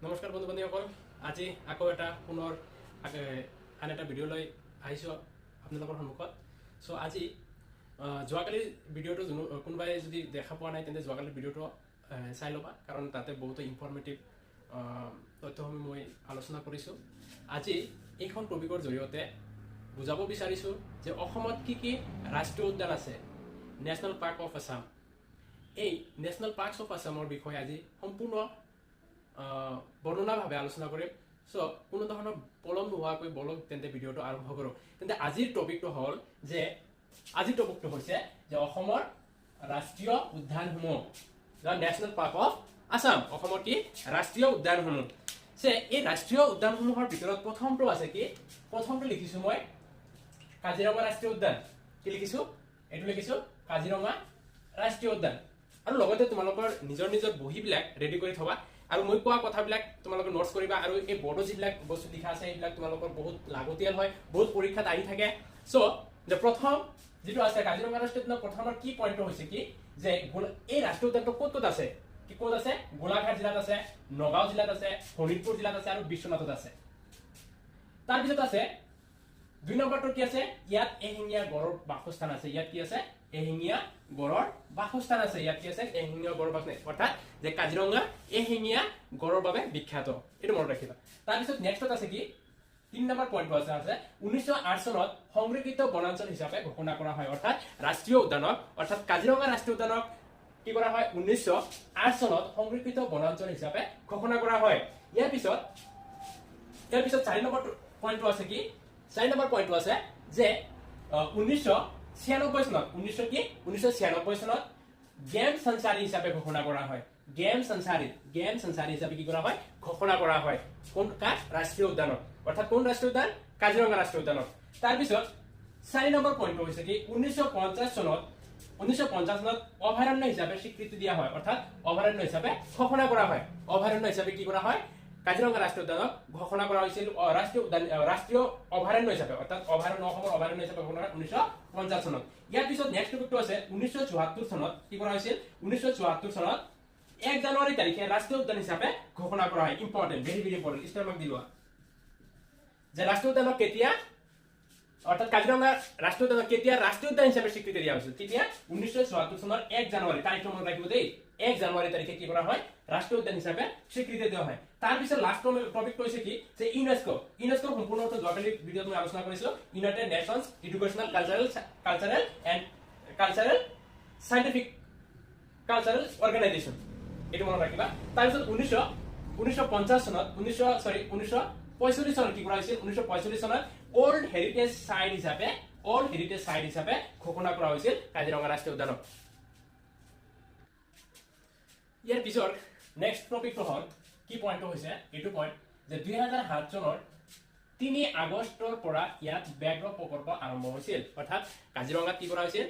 নমস্কাৰ বন্ধু বান্ধৱীসকল, আজি আকৌ এটা পুনৰ আন এটা ভিডিঅ' লৈ আহিছোঁ আপোনালোকৰ সন্মুখত। চ' আজি যোৱাকালিৰ ভিডিঅ'টো কোনোবাই যদি দেখা পোৱা নাই তেন্তে যোৱাকালিৰ ভিডিঅ'টো চাই ল'বা, কাৰণ তাতে বহুতো ইনফৰ্মেটিভ তথ্যসমূহ মই আলোচনা কৰিছোঁ। আজি এইখন টপিকৰ জৰিয়তে বুজাব বিচাৰিছোঁ যে অসমত কি কি ৰাষ্ট্ৰীয় উদ্যান আছে, নেশ্যনেল পাৰ্ক অফ আছাম। এই নেশ্যনেল পাৰ্কছ অফ আছামৰ বিষয়ে আজি সম্পূৰ্ণ বৰ্ণনাভাৱে আলোচনা কৰিম। চ' কোনো ধৰণৰ পলম নোহোৱাকৈ বলক তেন্তে ভিডিঅ'টো আৰম্ভ কৰোঁ। তেন্তে আজিৰ টপিকটো হ'ল যে আজিৰ টপিকটো হৈছে যে অসমৰ ৰাষ্ট্ৰীয় উদ্যানসমূহ, নেশ্যনেল পাৰ্ক অফ আছাম, অসমৰ কি ৰাষ্ট্ৰীয় উদ্যানসমূহ। যে এই ৰাষ্ট্ৰীয় উদ্যানসমূহৰ ভিতৰত প্ৰথমটো আছে কি, প্ৰথমটো লিখিছোঁ মই কাজিৰঙা ৰাষ্ট্ৰীয় উদ্যান। কি লিখিছোঁ? এইটো লিখিছোঁ কাজিৰঙা ৰাষ্ট্ৰীয় উদ্যান। আৰু লগতে তোমালোকৰ নিজৰ নিজৰ বহীবিলাক ৰেডি কৰি থবা আৰু মই কোৱা কথাবিলাক তোমালোকে নোটছ কৰিবা। আৰু এই বৰ্ডত যিবিলাক বস্তু লিখা আছে সেইবিলাক তোমালোকৰ বহুত লাগতিয়াল হয়, বহুত পৰীক্ষাত আহি থাকে। চ' যে প্ৰথম যিটো আছে কাজিৰঙা ৰাষ্ট্ৰীয় উদ্যানৰ প্ৰথমৰ কি পইণ্টটো হৈছে কি যে এই ৰাষ্ট্ৰীয় উদ্যানটো ক'ত ক'ত আছে, কি ক'ত আছে? গোলাঘাট জিলাত আছে, নগাঁও জিলাত আছে, শোণিতপুৰ জিলাত আছে আৰু বিশ্বনাথত আছে। তাৰপিছত আছে দুই নম্বৰটো কি আছে, ইয়াত এশিঙীয়া গড়ৰ বাসস্থান আছে। ইয়াত কি আছে? এশিঙীয়া গড়ৰ বাসস্থান আছে। ইয়াত কি আছে? এশিঙীয়া গড়ৰ বাসস্থান, অৰ্থাৎ যে কাজিৰঙা এশিঙীয়া গড়ৰ বাবে বিখ্যাত, এইটো মনত ৰাখিবা। তাৰপিছত নেক্সটত আছে কি, তিনি নম্বৰ পইণ্টটো আছে 1908 চনত সংৰক্ষিত বনাঞ্চল হিচাপে ঘোষণা কৰা হয়। অৰ্থাৎ ৰাষ্ট্ৰীয় উদ্যানক, অৰ্থাৎ কাজিৰঙা ৰাষ্ট্ৰীয় উদ্যানক কি কৰা হয়, 1908 চনত সংৰক্ষিত বনাঞ্চল হিচাপে ঘোষণা কৰা হয়। ইয়াৰ পিছত চাৰি নম্বৰ পইণ্টটো আছে কি, চাৰি নম্বৰ পইণ্টটো আছে যে 1996 চনত, 1996 চনত গেম সঞ্চাৰী হিচাপে ঘোষণা কৰা হয়। গেম সঞ্চাৰী হিচাপে কি কৰা হয়, ঘোষণা কৰা হয়। কোন কাক? ৰাষ্ট্ৰীয় উদ্যানত, অৰ্থাৎ কোন ৰাষ্ট্ৰীয় উদ্যান? কাজিৰঙা ৰাষ্ট্ৰীয় উদ্যানত। তাৰপিছত চাৰি নম্বৰ পইণ্টটো হৈছে কি, 1950 চনত, 1950 চনত অভয়াৰণ্য হিচাপে স্বীকৃতি দিয়া হয়। অৰ্থাৎ অভয়াৰণ্য হিচাপে ঘোষণা কৰা হয়। অভয়াৰণ্য হিচাপে কি কৰা হয়, কাজিৰঙা ৰাষ্ট্ৰীয় উদ্যানক ঘোষণা কৰা হৈছিল ৰাষ্ট্ৰীয় উদ্যান, ৰাষ্ট্ৰীয় অভয়াৰণ্য হিচাপে, অৰ্থাৎ অভয়াৰণ্য, অসমৰ অভয়াৰণ্য হিচাপে ঘোষণা কৰা 1950 চনত। ইয়াৰ পিছত নেক্সট টপিকটো আছে 1974 চনত কি কৰা হৈছিল, 1974 চনত 1 জানুৱাৰী তাৰিখে ৰাষ্ট্ৰীয় উদ্যান হিচাপে ঘোষণা কৰা হয়। Important, very very important, star mark দি লোৱা যে ৰাষ্ট্ৰীয় উদ্যানক কেতিয়া, অৰ্থাৎ কাজিৰঙা ৰাষ্ট্ৰীয় উদ্যানক কেতিয়া ৰাষ্ট্ৰীয় উদ্যান হিচাপে স্বীকৃতি দিয়া হৈছিল, তেতিয়া 1974 চনৰ 1 জানুৱাৰী তাৰিখটো মনত ৰাখিব দেই। 1 জানুৱাৰী তাৰিখে কি কৰা হয়, ৰাষ্ট্ৰীয় উদ্যান হিচাপে স্বীকৃতি দিয়া হয়। তাৰপিছত লাষ্ট টপিকটো হৈছে কি যে ইউনেস্কো, ইউনেস্কোৰ সম্পূৰ্ণ অৰ্থ যোৱাকালি ভিডিঅ'ত মই আলোচনা কৰিছিলো, United Nations Educational Cultural and Cultural Scientific Cultural Organization, এইটো মনত ৰাখিবা। তাৰপিছত 1950 চনত, 1945 চনত কি কৰা হৈছিল, 1945 চনত ৱৰ্ল্ড হেৰিটেজ চাইট হিচাপে, ৱৰ্ল্ড হেৰিটেজ চাইট হিচাপে ঘোষণা কৰা হৈছিল কাজিৰঙা ৰাষ্ট্ৰীয় উদ্যানক। ইয়াৰ পিছত নেক্সট টপিকটো হ'ল কি পইণ্টটো হৈছে এইটো পইণ্ট যে 2007 চনৰ 3 আগষ্টৰ পৰা ইয়াত ব্যাঘ্ৰ প্ৰকল্প আৰম্ভ হৈছিল। অৰ্থাৎ কাজিৰঙাত কি কৰা হৈছিল,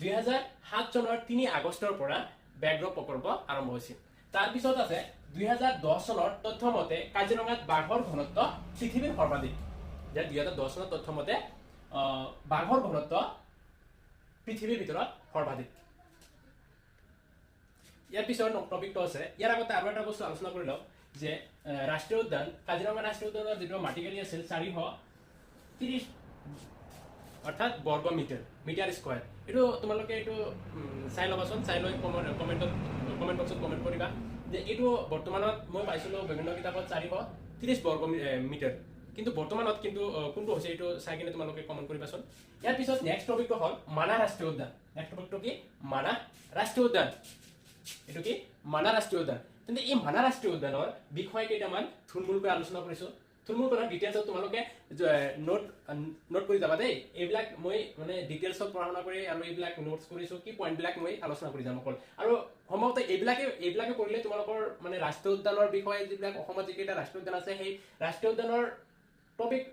2007 চনৰ 3 আগষ্টৰ পৰা ব্যাঘ্ৰ প্ৰকল্প আৰম্ভ হৈছিল। তাৰপিছত আছে 2010 চনৰ তথ্য মতে কাজিৰঙাত বাঘৰ ঘনত্ব পৃথিৱীৰ সৰ্বাধিক। যে 2010 চনৰ তথ্য মতে বাঘৰ ঘনত্ব পৃথিৱীৰ ভিতৰত সৰ্বাধিক। ইয়াৰ পিছৰ টপিকটো আছে, ইয়াৰ আগতে আৰু এটা বস্তু আলোচনা কৰি লওঁ যে ৰাষ্ট্ৰীয় উদ্যান কাজিৰঙা ৰাষ্ট্ৰীয় উদ্যানৰ যিটো মাটিকালি আছিল 430 অৰ্থাৎ বৰ্গ মিটাৰ স্কোৱাৰ। এইটো তোমালোকে এইটো চাই ল'বাচোন, চাই লৈ কমেণ্ট বক্সত কমেণ্ট কৰিবা যে এইটো বৰ্তমানত মই পাইছিলোঁ বিভিন্ন কিতাপত 430 বৰ্গ মিটাৰ, কিন্তু বৰ্তমানত কিন্তু কোনটো হৈছে এইটো চাই কিনে তোমালোকে কমেণ্ট কৰিবাচোন। ইয়াৰ পিছত নেক্সট টপিকটো হ'ল মানাহ ৰাষ্ট্ৰীয় উদ্যান। নেক্সট টপিকটো কি, মানাহ ৰাষ্ট্ৰীয় উদ্যান। এইটো কি, মানাহ ৰাষ্ট্ৰীয় উদ্যান। তেন্তে এই মানাহ ৰাষ্ট্ৰীয় উদ্যানৰ বিষয়ে কেইটামান থুলমূলকৈ আলোচনা কৰিছো। থুলমূলকৈ নহয়, ডিটেইলছত তোমালোকে নোট কৰি যাবা দেই। এইবিলাক মই মানে ডিটেইলছত পঢ়া শুনা কৰি আৰু এইবিলাক নোটছ কৰিছো, কি পইণ্টবিলাক মই আলোচনা কৰি যাম অকল। আৰু সম্ভৱতঃ এইবিলাকে কৰিলে তোমালোকৰ মানে ৰাষ্ট্ৰীয় উদ্যানৰ বিষয়ে যিবিলাক অসমত যিকেইটা ৰাষ্ট্ৰীয় উদ্যান আছে সেই ৰাষ্ট্ৰীয় উদ্যানৰ টপিক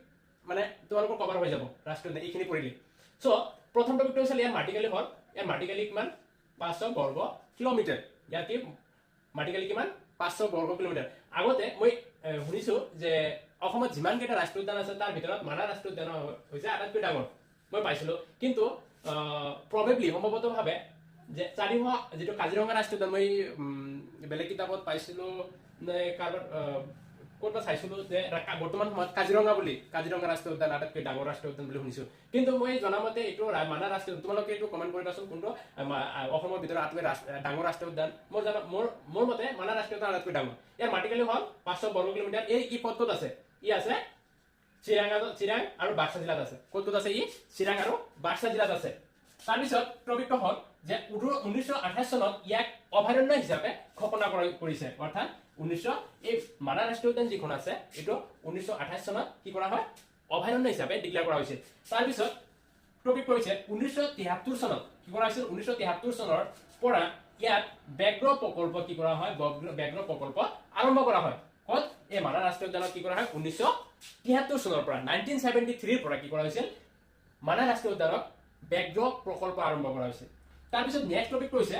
মানে তোমালোকৰ কভাৰ হৈ যাব ৰাষ্ট্ৰীয় উদ্যান এইখিনি পঢ়িলে। চ' প্ৰথম টপিকটো হৈছে ইয়াৰ মাটিকালি হ'ল, ইয়াৰ মাটিকালি কিমান, 500 বৰ্গ কিলোমিটাৰ। ইয়াৰ কি মাটিকালি কিমান, 500 বৰ্গ কিলোমিটাৰ। আগতে মই শুনিছো যে অসমত যিমানকেইটা ৰাষ্ট্ৰীয় উদ্যান আছে তাৰ ভিতৰত মানাহ ৰাষ্ট্ৰীয় উদ্যান হৈছে আটাইতকৈ ডাঙৰ, মই পাইছিলো। কিন্তু প্ৰবেবলি সম্ভৱতঃভাৱে যে 400 যিটো কাজিৰঙা ৰাষ্ট্ৰীয় উদ্যান মই বেলেগ কিতাপত পাইছিলো কাৰোবাৰ ক'ৰবাত চাইছিলোঁ যে বৰ্তমান সময়ত কাজিৰঙা বুলি, কাজিৰঙা ৰাষ্ট্ৰীয় উদ্যান আটাইতকৈ ডাঙৰ ৰাষ্ট্ৰীয় উদ্যান বুলি শুনিছোঁ, কিন্তু মই জনামতে এইটো মানাহ ৰাষ্ট্ৰীয়। তোমালোকে এইটো কমেণ্ট কৰিবাচোন কোনটো অসমৰ ভিতৰত আটাইতকৈ ডাঙৰ ৰাষ্ট্ৰীয় উদ্যান। মোৰ মতে মানাহ ৰাষ্ট্ৰীয় উদ্যান আটাইতকৈ ডাঙৰ। ইয়াৰ মাটিকালি হ'ল 500 বৰ্গ কিলোমিটাৰ। এই ই ক'ত ক'ত আছে? ই আছে চিৰাং আৰু বাক্সা জিলাত আছে। ক'ত ক'ত আছে ই? চিৰাং আৰু বাক্সা জিলাত আছে। তাৰপিছত টপিকটো হ'ল যে 1928 চনত ইয়াক অভয়াৰণ্য হিচাপে ঘোষণা কৰিছে। অৰ্থাৎ এই মানাহ ৰাষ্ট্ৰীয় উদ্যান যিখন আছে এইটো 1928 চনত কি কৰা হয়? অভয়াৰণ্য হিচাপে ডিক্লেয়াৰ কৰা হৈছিল। তাৰপিছত টপিক হৈছে 1973 চনত কি কৰা হৈছিল? 1973 চনৰ পৰা ইয়াত ব্যাঘ্ৰ প্ৰকল্প কি কৰা হয়? ব্যাঘ্ৰ প্ৰকল্প আৰম্ভ কৰা হয়। ক'ত? এই মানাহ ৰাষ্ট্ৰীয় উদ্যানত কি কৰা হয়? 1973 চনৰ পৰা, 1973ৰ পৰা কি কৰা হৈছিল? মানাহ ৰাষ্ট্ৰীয় উদ্যানক ব্যাঘ্ৰ প্ৰকল্প আৰম্ভ কৰা হৈছিল। তাৰপিছত নেক্সট টপিকটো হৈছে,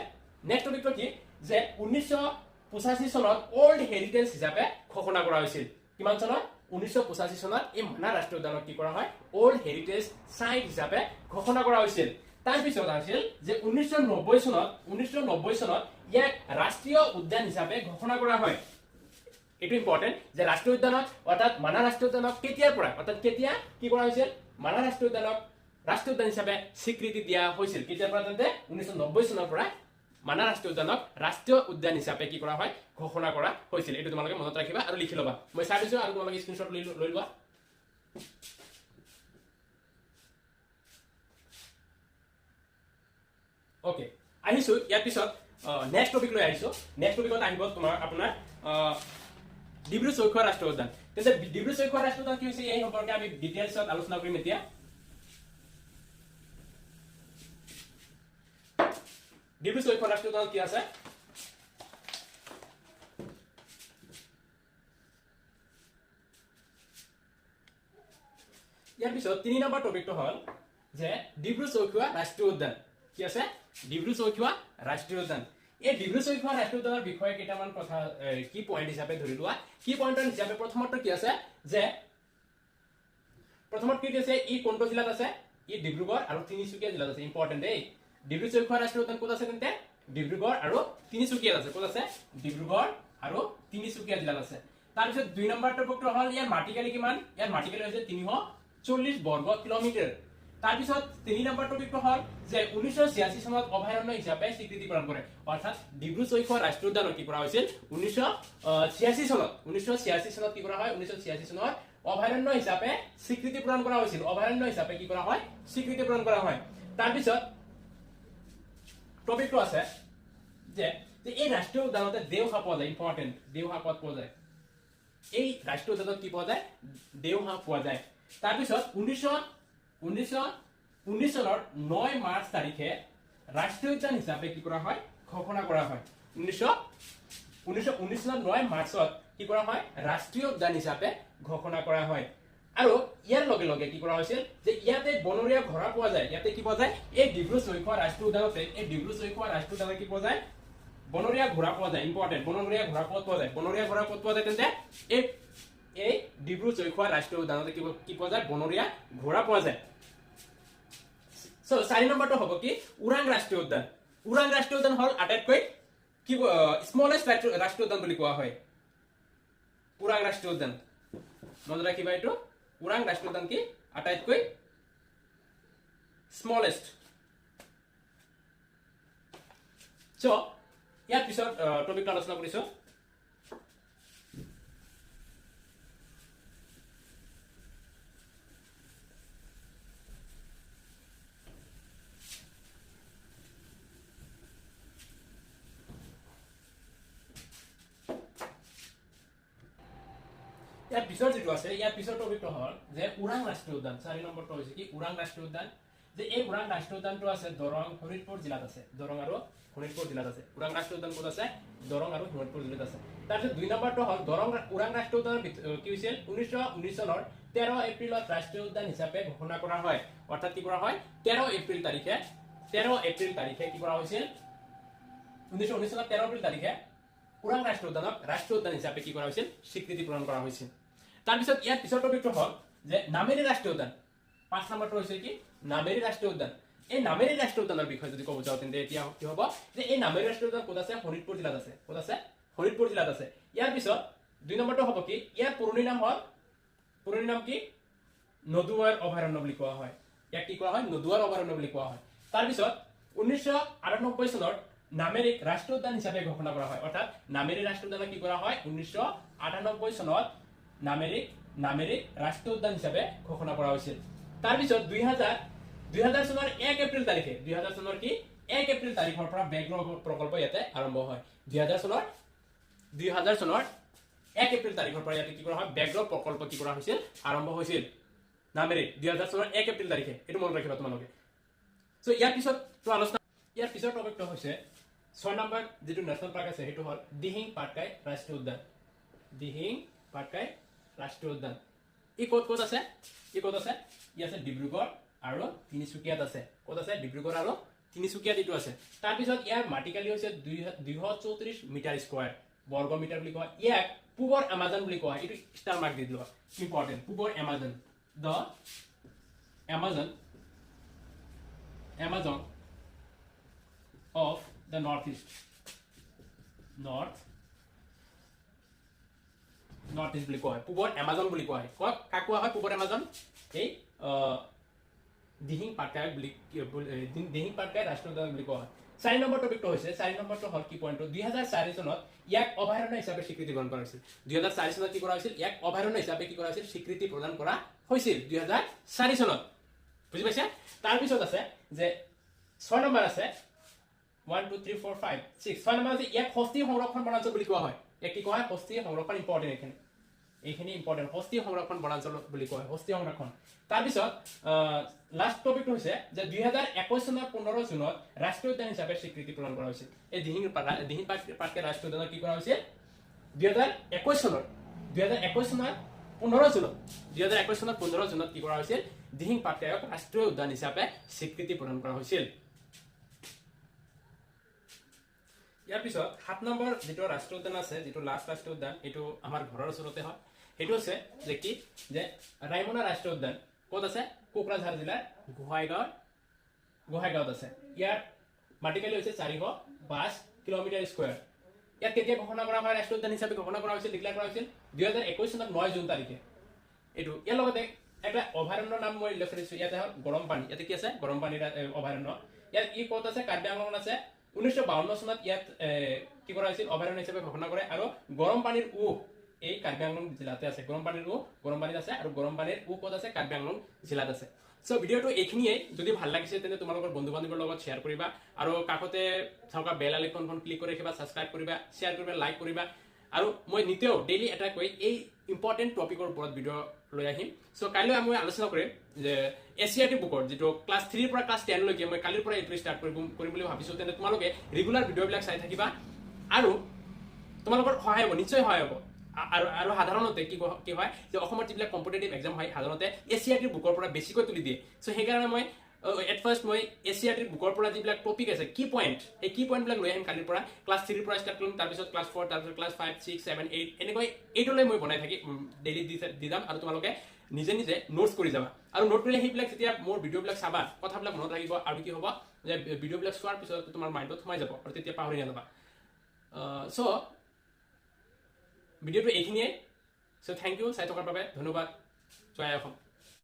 নেক্সট টপিকটো কি যে 1985 চনত ৱৰ্ল্ড হেৰিটেজ হিচাপে ঘোষণা কৰা হৈছিল। কিমান চনত? 1985 চনত এই মানাহ ৰাষ্ট্ৰীয় উদ্যানক কি কৰা হয়? ৱৰ্ল্ড হেৰিটেজ চাইট হিচাপে ঘোষণা কৰা হৈছিল। তাৰপিছত আছিল যে 1990 চনত ইয়াক ৰাষ্ট্ৰীয় উদ্যান হিচাপে ঘোষণা কৰা হয়। এইটো ইম্পৰ্টেণ্ট যে ৰাষ্ট্ৰীয় উদ্যানত অৰ্থাৎ মানাহ ৰাষ্ট্ৰীয় উদ্যানক কেতিয়াৰ পৰা, অৰ্থাৎ কেতিয়া কি কৰা হৈছিল? মানাহ ৰাষ্ট্ৰীয় উদ্যানক ৰাষ্ট্ৰীয় উদ্যান হিচাপে স্বীকৃতি দিয়া হৈছিল কেতিয়াৰ পৰা? তেন্তে 1990 চনৰ পৰা মানাহ ৰাষ্ট্ৰীয় উদ্যানক ৰাষ্ট্ৰীয় উদ্যান হিচাপে কি কৰা হয়? ঘোষণা কৰা হৈছিল। এইটো তোমালোকে মনত ৰাখিবা আৰু লিখি ল'বা। মই চাই দিছোঁ আৰু তোমালোকে স্ক্ৰীনশ্বট লৈ লোৱা। অ'কে, আহিছোঁ ইয়াৰ পিছত নেক্সট টপিক লৈ আহিছোঁ। নেক্সট টপিকত আহিব তোমাৰ আপোনাৰ ডিব্ৰু চৈখোৱা ৰাষ্ট্ৰীয় উদ্যান। তেন্তে ডিব্ৰু চৈখোৱা ৰাষ্ট্ৰীয় উদ্যান কি হৈছে এই সম্পৰ্কে আমি ডিটেইলছত আলোচনা কৰিম এতিয়া। ডিব্ৰু চৈখোৱা ৰাষ্ট্ৰীয় উদ্যানত কি আছে? ইয়াৰ পিছত 3 নম্বৰ টপিকটো হ'ল যে ডিব্ৰু চৈখোৱা ৰাষ্ট্ৰীয় উদ্যান কি আছে? ডিব্ৰু চৈখোৱা ৰাষ্ট্ৰীয় উদ্যান। এই ডিব্ৰু চৈখোৱা ৰাষ্ট্ৰীয় উদ্যানৰ বিষয়ে কেইটামান কথা কি পইণ্ট হিচাপে ধৰি লোৱা। কি পইণ্টৰ হিচাপে প্ৰথমতে কি আছে যে প্ৰথমত কি আছে? ই কোনটো জিলাত আছে? ই ডিব্ৰুগড় আৰু তিনিচুকীয়া জিলাত আছে। ইম্পৰ্টেণ্ট দেই। ডিব্ৰু চৈখোৱা ৰাষ্ট্ৰীয় উদ্যান ক'ত আছে তেন্তে? ডিব্ৰুগড় আৰু তিনিচুকীয়াত আছে। ক'ত আছে? ডিব্ৰুগড় আৰু তিনিচুকীয়া জিলাত আছে। তাৰপিছত 2 নম্বৰ টপিকটো হ'ল ইয়াৰ মাটিকালি কিমান? ইয়াৰ মাটিকালি হৈছে 340 বৰ্গ কিলোমিটাৰ। তাৰপিছত 3 নম্বৰ টপিকটো হ'ল যে 1986 চনত অভয়াৰণ্য হিচাপে স্বীকৃতি প্ৰদান কৰে। অৰ্থাৎ ডিব্ৰু চৈখোৱা ৰাষ্ট্ৰীয় উদ্যানত কি কৰা হৈছিল? 1986 চনত, 1986 চনত কি কৰা হয়? 1986 চনত অভয়াৰণ্য হিচাপে স্বীকৃতি প্ৰদান কৰা হৈছিল। অভয়াৰণ্য হিচাপে কি কৰা হয়? স্বীকৃতি প্ৰদান কৰা হয়। তাৰপিছত টপিকটো আছে যে এই ৰাষ্ট্ৰীয় উদ্যানতে দেওহাঁহ পোৱা যায়। ইম্পৰ্টেণ্ট, দেওহাঁহ ক'ত পোৱা যায়? এই ৰাষ্ট্ৰীয় উদ্যানত কি পোৱা যায়? দেওহাঁহ পোৱা যায়। তাৰপিছত 1919 চনৰ 9 মাৰ্চ তাৰিখে ৰাষ্ট্ৰীয় উদ্যান হিচাপে কি কৰা হয়? ঘোষণা কৰা হয়। 1919 চনৰ 9 মাৰ্চত কি কৰা হয়? ৰাষ্ট্ৰীয় উদ্যান হিচাপে ঘোষণা কৰা হয়। আৰু ইয়াৰ লগে লগে কি কৰা হৈছিল যে ইয়াতে বনৰীয়া ঘোঁৰা পোৱা যায়। ইয়াতে কি পোৱা যায়? এই ডিব্ৰু চৈখোৱা ৰাষ্ট্ৰীয় উদ্যানতে, এই ডিব্ৰু চৈখোৱা ৰাষ্ট্ৰীয় উদ্যানত কি পোৱা যায়? বনৰীয়া ঘোঁৰা পোৱা যায়। ইম্পৰ্টেণ্ট, বনৰীয়া ঘোঁৰা ক'ত পোৱা যায়? বনৰীয়া ঘোঁৰা ক'ত পোৱা যায় তেন্তে? এই ডিব্ৰু চৈখোৱা ৰাষ্ট্ৰীয় উদ্যানতে কি পোৱা যায়? বনৰীয়া ঘোঁৰা পোৱা যায়। চ' 4 নম্বৰটো হ'ব কি? ওৰাং ৰাষ্ট্ৰীয় উদ্যান। ওৰাং ৰাষ্ট্ৰীয় উদ্যান হ'ল আটাইতকৈ কি স্মলেষ্ট ৰাষ্ট্ৰীয় উদ্যান বুলি কোৱা হয়। ওৰাং ৰাষ্ট্ৰীয় উদ্যান মনত ৰাখিবা এইটো। ওৰাং ৰাষ্ট্ৰীয় উদ্যান কি আটাইতকৈ স্মলেষ্ট। চ' ইয়াৰ পিছত টপিকটো আলোচনা কৰিছো। ইয়াৰ পিছৰ যিটো আছে, ইয়াৰ পিছৰ টপিকটো হ'ল যে ওৰাং ৰাষ্ট্ৰীয় উদ্যান। 4 নম্বৰটো হৈছে কি? ওৰাং ৰাষ্ট্ৰীয় উদ্যান। যে এই ওৰাং ৰাষ্ট্ৰীয় উদ্যানটো আছে দৰং শোণিতপুৰ জিলাত আছে। দৰং আৰু শোণিতপুৰ জিলাত আছে। ওৰাং ৰাষ্ট্ৰীয় উদ্যান ক'ত আছে? দৰং আৰু শোণিতপুৰ জিলাত আছে। তাৰপিছত 2 নম্বৰটো হ'ল দৰং ওৰাং ৰাষ্ট্ৰীয় উদ্যানৰ কি হৈছিল? 1919 চনৰ 13 এপ্ৰিলত ৰাষ্ট্ৰীয় উদ্যান হিচাপে ঘোষণা কৰা হয়। অৰ্থাৎ কি কৰা হয়? 13 এপ্ৰিল তাৰিখে, 13 এপ্ৰিল তাৰিখে কি কৰা হৈছিল? 1919 চনৰ 13 এপ্ৰিল তাৰিখে ওৰাং ৰাষ্ট্ৰীয় উদ্যানক ৰাষ্ট্ৰীয় উদ্যান হিচাপে কি কৰা হৈছিল? স্বীকৃতি প্ৰদান কৰা হৈছিল। তাৰপিছত ইয়াৰ পিছৰ টপিকটো হ'ল যে নামেৰী ৰাষ্ট্ৰীয় উদ্যান। 5 নম্বৰটো হৈছে কি? নামেৰী ৰাষ্ট্ৰীয় উদ্যান। এই নামেৰী ৰাষ্ট্ৰীয় উদ্যানৰ বিষয়ে যদি ক'ব যাওঁ তেন্তে এতিয়া কি হ'ব যে এই নামেৰী ৰাষ্ট্ৰীয় উদ্যান ক'ত আছে? শোণিতপুৰ জিলাত আছে। ক'ত আছে? শোণিতপুৰ জিলাত আছে। ইয়াৰ পিছত 2 নম্বৰটো হ'ব কি, ইয়াৰ পুৰণি নাম হ'ল, পুৰণি নাম কি, নদুৱাৰ অভয়াৰণ্য বুলি কোৱা হয়। ইয়াক কি কোৱা হয়, নদুৱাৰ অভয়াৰণ্য বুলি কোৱা হয়। তাৰপিছত 1998 চনত নামেৰীক ৰাষ্ট্ৰীয় উদ্যান হিচাপে ঘোষণা কৰা হয়। অৰ্থাৎ নামেৰী ৰাষ্ট্ৰীয় উদ্যানক কি কৰা হয়, 1998 চনত নামেৰীক ৰাষ্ট্ৰীয় উদ্যান হিচাপে ঘোষণা কৰা হৈছিল। তাৰপিছত 2000 চনৰ 1 এপ্ৰিল তাৰিখে, 2000 চনৰ কি 1 এপ্ৰিল তাৰিখৰ পৰা ব্যাঘ্ৰ প্ৰকল্প ইয়াতে আৰম্ভ হয়। 2000 চনৰ 1 এপ্ৰিল তাৰিখৰ পৰা ইয়াতে কি কৰা হয়, ব্যাঘ্ৰ প্ৰকল্প কি কৰা হৈছিল, আৰম্ভ হৈছিল নামেৰী 2000 চনৰ 1 এপ্ৰিল তাৰিখে। এইটো মনত ৰাখিবা তোমালোকে। চ' ইয়াৰ পিছত আলোচনা, ইয়াৰ পিছৰ টপিকটো হৈছে 6 নম্বৰ যিটো নেশ্যনেল পাৰ্ক আছে সেইটো হ'ল দিহিং পাটকাই ৰাষ্ট্ৰীয় উদ্যান। দিহিং পাটকাই ৰাষ্ট্ৰীয় উদ্যান ই ক'ত ক'ত আছে, ই ক'ত আছে, ই আছে ডিব্ৰুগড় আৰু তিনিচুকীয়াত আছে। ক'ত আছে, ডিব্ৰুগড় আৰু তিনিচুকীয়াত এইটো আছে। তাৰপিছত ইয়াৰ মাটিকালি হৈছে 234 মিটাৰ স্কোৱাৰ, বৰ্গ মিটাৰ বুলি কোৱা হয়। ইয়াক পূবৰ এমাজন বুলি কোৱা হয়। এইটো ষ্টাৰ মাৰ্ক দি দিলো, ইম্পৰ্টেণ্ট, পূবৰ Amazon, the Amazon of the north east, north east বুলি কোৱা হয়, পূবৰ এমাজন বুলি কোৱা হয়। কাক কোৱা হয় পূবৰ এমাজন? এই দিহিং পাটকাই বুলি, দিহিং পাটকাই ৰাষ্ট্ৰীয় উদ্যান বুলি কোৱা হয়। 4 নম্বৰ টপিকটো হৈছে, 4 নম্বৰটো হ'ল কি পইণ্টটো, 2004 চনত ইয়াক অভয়াৰণ্য হিচাপে স্বীকৃতি প্ৰদান কৰা হৈছিল। 2004 চনত কি কৰা হৈছিল, ইয়াক অভয়াৰণ্য হিচাপে কি কৰা হৈছিল, স্বীকৃতি প্ৰদান কৰা হৈছিল 2004 চনত। বুজি পাইছা? তাৰপিছত আছে যে 6 নম্বৰ আছে 1 2 3 4 5 6, 6 নম্বৰ আছে ইয়াক হস্তী সংৰক্ষণ বনাঞ্চল বুলি কোৱা হয়। ইয়াক কি কোৱা হয়, হস্তী সংৰক্ষণ, ইম্পৰ্টেণ্ট, এইখিনি ইম্পৰ্টেণ্ট, হস্তী সংৰক্ষণ বনাঞ্চল বুলি কোৱা হয়, হস্তী সংৰক্ষণ। তাৰপিছত লাষ্ট টপিকটো হৈছে যে 2021 চনৰ 15 জুনত ৰাষ্ট্ৰীয় উদ্যান হিচাপে স্বীকৃতি প্ৰদান কৰা হৈছিল। এই দিহিং পাটকাই ৰাষ্ট্ৰীয় উদ্যানত কি কৰা হৈছিল, 2021 চনৰ 15 জুনত, 2021 চনৰ 15 জুনত কি কৰা হৈছিল, দিহিং পাটকাইক ৰাষ্ট্ৰীয় উদ্যান হিচাপে স্বীকৃতি প্ৰদান কৰা হৈছিল। ইয়াৰ পিছত 7 নম্বৰ যিটো ৰাষ্ট্ৰীয় উদ্যান আছে, যিটো লাষ্ট ৰাষ্ট্ৰীয় উদ্যান, এইটো আমাৰ ঘৰৰ ওচৰতে হয়, সেইটো হৈছে যে কি, যে ৰায়মনা ৰাষ্ট্ৰীয় উদ্যান ক'ত আছে, কোকৰাঝাৰ জিলাৰ গোহাইগাঁৱত আছে। ইয়াৰ মাটিকালি হৈছে 405 কিলোমিটাৰ স্কোৱাৰ। ইয়াত কেতিয়া ঘোষণা কৰা হয় ৰাষ্ট্ৰীয় উদ্যান হিচাপে ঘোষণা কৰা হৈছিল, ডিক্লেয়াৰ কৰা হৈছিল 2021 চনত 9 জুন তাৰিখে। এইটো ইয়াৰ লগতে এটা অভয়াৰণ্যৰ নাম মই উল্লেখ কৰিছোঁ, ইয়াতে হ'ল গৰম পানী। ইয়াতে কি আছে, গৰম পানীৰ অভয়াৰণ্য। ইয়াত ই ক'ত আছে, কাৰ্বি আংলঙত আছে। 1952 চনত ইয়াত কি কৰা হৈছিল, অভয়াৰণ্য হিচাপে ঘোষণা কৰে। আৰু গৰম পানীৰ উহ এই কাৰ্বি আংলং জিলাতে আছে। গৰম পানীৰ উহ গৰম পানীত আছে, আৰু গৰম পানীৰ উহ ক'ত আছে, কাৰ্বি আংলং জিলাত আছে। চ' ভিডিঅ'টো এইখিনিয়ে, যদি ভাল লাগিছে তেন্তে তোমালোকৰ বন্ধু বান্ধৱীৰ লগত শ্বেয়াৰ কৰিবা, আৰু কাষতে থকা বেল আইকনখন ক্লিক কৰি ৰাখিবা, ছাবস্ক্ৰাইব কৰিবা, শ্বেয়াৰ কৰিবা, লাইক কৰিবা। আৰু মই নিতেও ডেইলি এটাকৈ এই ইম্পৰ্টেণ্ট টপিকৰ ওপৰত ভিডিঅ' লৈ আহিম। চ' কাইলৈ মই আলোচনা কৰিম যে SCERT বুকৰ যিটো ক্লাছ 3ৰ পৰা ক্লাছ 10লৈকে মই কালিৰ পৰা এইটো ষ্টাৰ্ট কৰিম বুলি ভাবিছোঁ। তেন্তে তোমালোকে ৰেগুলাৰ ভিডিঅ'বিলাক চাই থাকিবা আৰু তোমালোকৰ সহায় হ'ব, নিশ্চয় সহায় হ'ব। আৰু সাধাৰণতে কি হয় যে অসমত যিবিলাক কম্পিটেটিভ এক্সাম হয় সাধাৰণতে SCERT বুকৰ পৰা বেছিকৈ তুলি দিয়ে। চ' সেইকাৰণে মই এট ফাৰ্ষ্ট মই SCERT বুকৰ পৰা যিবিলাক টপিক আছে, কি পইণ্ট, সেই কি পইণ্টবিলাক লৈ আহিম কালিৰ পৰা। ক্লাছ 3ৰ পৰা ষ্টাৰ্ট কৰিম, তাৰপিছত ক্লাছ 4, তাৰপিছত ক্লাছ 5, 6, 7, 8, এনেকৈ এইটোলৈ মই বনাই থাকি ডেইলি দি যাম। আৰু তোমালোকে নিজে নিজে নোটছ কৰি যাবা, আৰু নোট কৰিলে সেইবিলাক যেতিয়া মোৰ ভিডিঅ'বিলাক চাবা, কথাবিলাক মনত ৰাখিব, আৰু কি হ'ব যে ভিডিঅ'বিলাক চোৱাৰ পিছত তোমাৰ মাইণ্ডত সোমাই যাব আৰু তেতিয়া পাহৰি নাযাবা। চ' ভিডিঅ'টো এইখিনিয়ে। চ' thank U চাই থকাৰ বাবে, ধন্যবাদ। জয় অসম।